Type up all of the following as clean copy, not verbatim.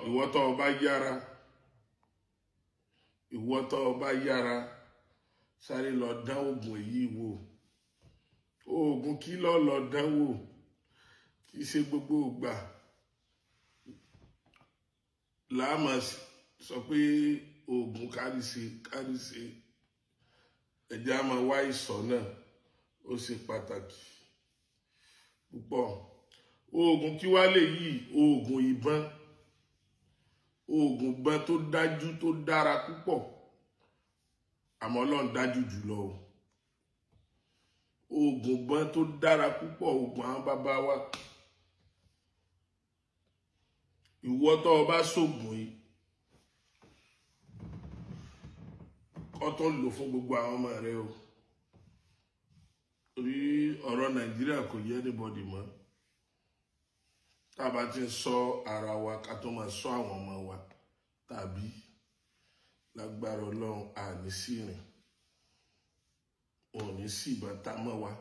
Ìwọ tó o bá yára, ìwọ tó o bá yára, sáré lọ dán oògùn èyí wò. Oògùn kí lọ lọ dán wò? Kì í ṣe gbogbo ìgbà làá sọ pé oògùn kárí ṣe kárí ṣe. Ẹ̀jẹ̀ á máa wá ìsọ̀ náà, ó ṣe pàtàkì púpọ̀. Oògùn kí wá lè yí? Oògùn ìbọn, oògùn ìbọn tó dájú, tó dára púpọ̀, àmọ́ Ọlọ́run dájú jùlọ o. Oògùn ìbọn tó dára púpọ̀, oògùn àwọn bàbá wa. Ìwọ tó o bá ṣoògùn yìí, kó tó lò fún gbogbo àwọn ọmọ rẹ o. Rí ọ̀rọ̀ Nàìjíríà kò yẹ anybody mọ́. Tá a bá ti ń sọ ara wa, ká tó máa sọ àwọn ọmọ wa, tàbí lágbára Ọlọ́run, àní sí rìn, wọn ò ní sí ìbọn tá mọ́ wa.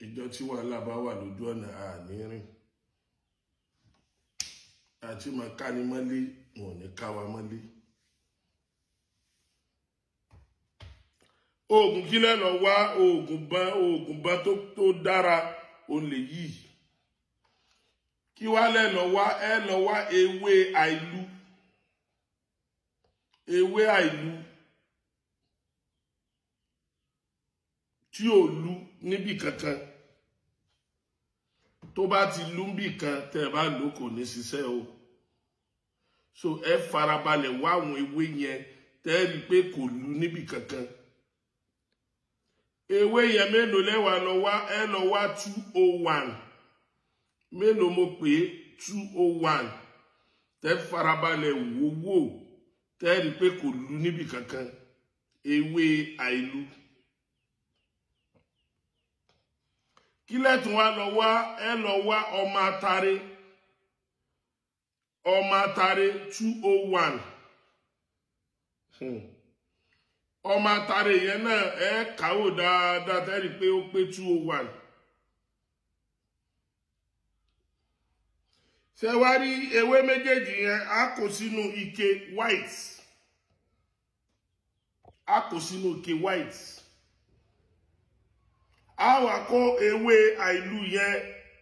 Ìjọ tí wàhálà bá wà lójú ọ̀nà, àní rìn àti máa ká ní mọ́lé, wọn ò ní ká wa mọ́lé. Oògùn kílẹ̀ lọ wá? Oògùn bán, oògùn bán tó dára, òun lè yí. Kí wá lẹ́ lọ wá? Ẹ lọ wá ewé àìlú, ewé àìlú tí ò lu níbì kankan. Tó bá ti lu níbì kan, tẹ́ ẹ bá lò, kò ní ṣiṣẹ́ o. So ẹ farabalẹ̀ wá àwọn ewé yẹn tẹ́ ẹ rí i pé kò lu níbì kankan. Ewé yẹn mélòó lẹ́wà lọ wá? Ẹ lọ wá 201. Mélòó mo pè é? 201. Tẹ́ farabalẹ̀ wò wò, tẹ́ rí i pé kò lu níbì kankan, ewé àìlú. Kí lẹ́tùn wá lọ wá? Ẹ lọ wá ọmọ atare, ọmọ atare 201. Ọmọ atare yẹn náà, ẹ kàwò dáadáa, tẹ́ rí i pé ó pé 201. Ṣé wá rí ewé méjèèjì yẹn, á kó sínú ike white, á kó sínú ike white. Á wá kó ewé àìlú yẹn,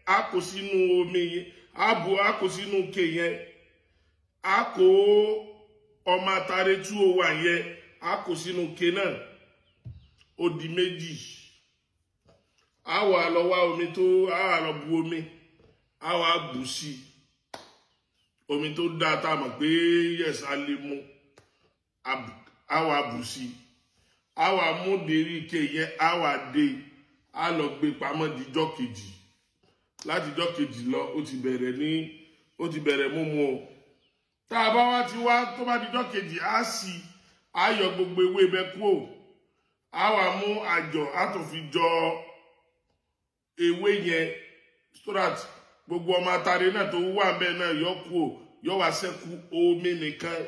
á kó sínú omi yẹn, á bò, á kó sínú ike yẹn, á kó ọmọ atare 201 yẹn, á kó sínú ike náà, ó di méjì. Á wá lọ wá omi tó, á wá lọ bu omi, á wá bù sí omi tó dáa tá a mọ̀ pé yes, a lè mu, á wá bù sí, á wá mú dérí ike yẹn, á wá dé, á lọ gbé pamọ́ dijọ́ kejì. Látijọ́ kejì lọ, ó ti bẹ̀rẹ̀ ní, ó ti bẹ̀rẹ̀ múmu o. Tá a bá wá ti wá, tó bá dijọ́ kejì, á sì á yọ gbogbo ewé bẹ kúò, á wá mú àjọ, á tún fi jọ ewé yẹn so that gbogbo ọmọ atare náà tó wà ń bẹ náà yọ kúò, yọ wá ṣẹ́kù omi nìkan.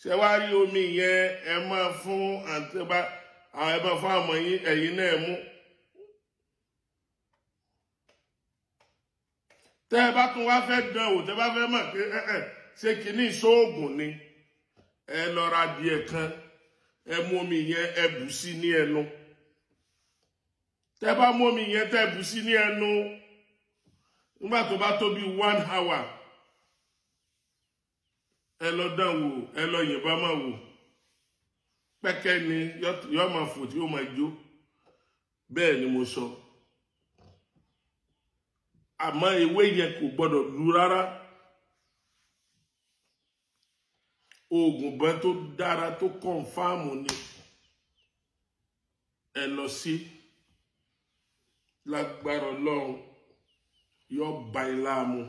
Ṣé wá rí omi yẹn, ẹ máa fún àǹtẹ̀bá, àwọn ẹ máa fún àmọ́ yín, ẹ̀yin náà mú. Tẹ́ ẹ bá tún wá fẹ́ dán wò, tẹ́ ẹ bá fẹ́ mọ̀ pé ẹ ṣé kìíní ìṣóògùn ni, ẹ lọ ra díẹ̀ kan, ẹ mú omi yẹn, ẹ bù sí ní ẹnu. Tẹ́ bá mú omi yẹn, tẹ́ bù sí ní ẹnu, nígbà tó bá tó bí 1 hour, ẹ lọ dán wò, ẹ lọ yìnbọn máa wò, pẹ́kẹ́ ni yọ máa fò tí ó máa jó. Bẹ́ẹ̀ ni mo sọ. Àmọ́ ewé yẹn kò gbọ́dọ̀ lu rárá. Oògùn bẹ́ẹ̀ tó dára, tó kọ̀nfàmù ni. Ẹ lọ sí lágbára Ọlọ́run, yọ ba ilá mu.